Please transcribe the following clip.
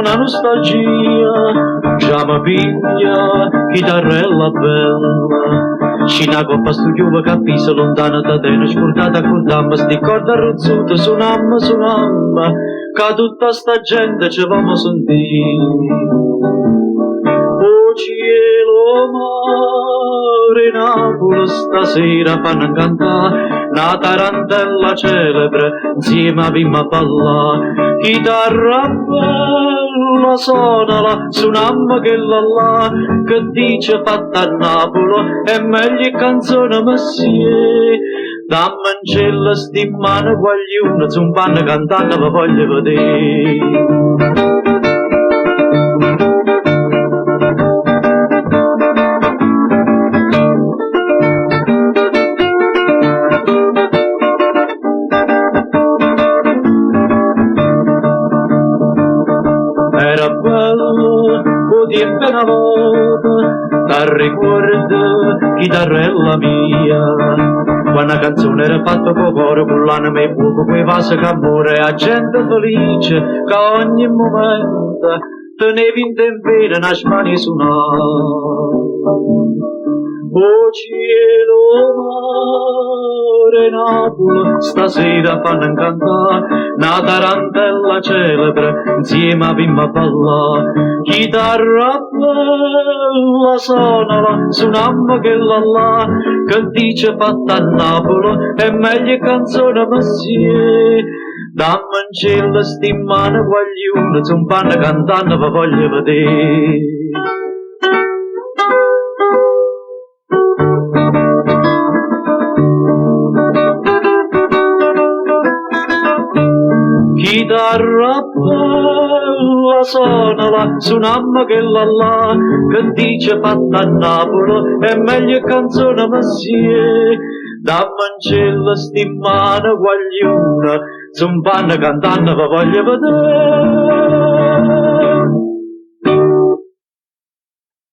Sona nostalgia, già mi piglia, chitarrella bella. Scina coppa stu chiuvo che appisa lontano da te, non scordata accordammo, sti corde arrozzute, suonammo, suonammo, che tutta sta gente ci vamo sentire. O cielo, mare, Napoli stasera fanno incantare, una tarantella celebre, insieme a Vimma ballà, chitarra bella, suonala, suonammo che la là, che dice fatta a Napoli, è meglio canzone messie. Dammi sti mano guaglione, zumpanno cantando, vi voglio vedere. Era bello, o tempo una volta, t'arricordo, chitarrella mia. Quando la canzone era fatta con cuore, con l'anima e fuoco, quei vasi che amore, a gente felice, che ogni momento tenevi in tempera una smania suonare. O cielo, mare, Napoli, stasera fanno incantare, una tarantella celebre, insieme a Vimma ballà. Chitarra bella, suonala, suonammo che la là, che dice fatta a Napoli, è meglio canzone messie. Dammi sti mano guaglione, zumpanno cantando, vi voglio vedere. Chitarra bella, suonala, suonammo che la là, che dice fatta a Napoli, è meglio canzone messie. Dammi sti mano guaglione, zumpanno cantando, vi voglio vedere.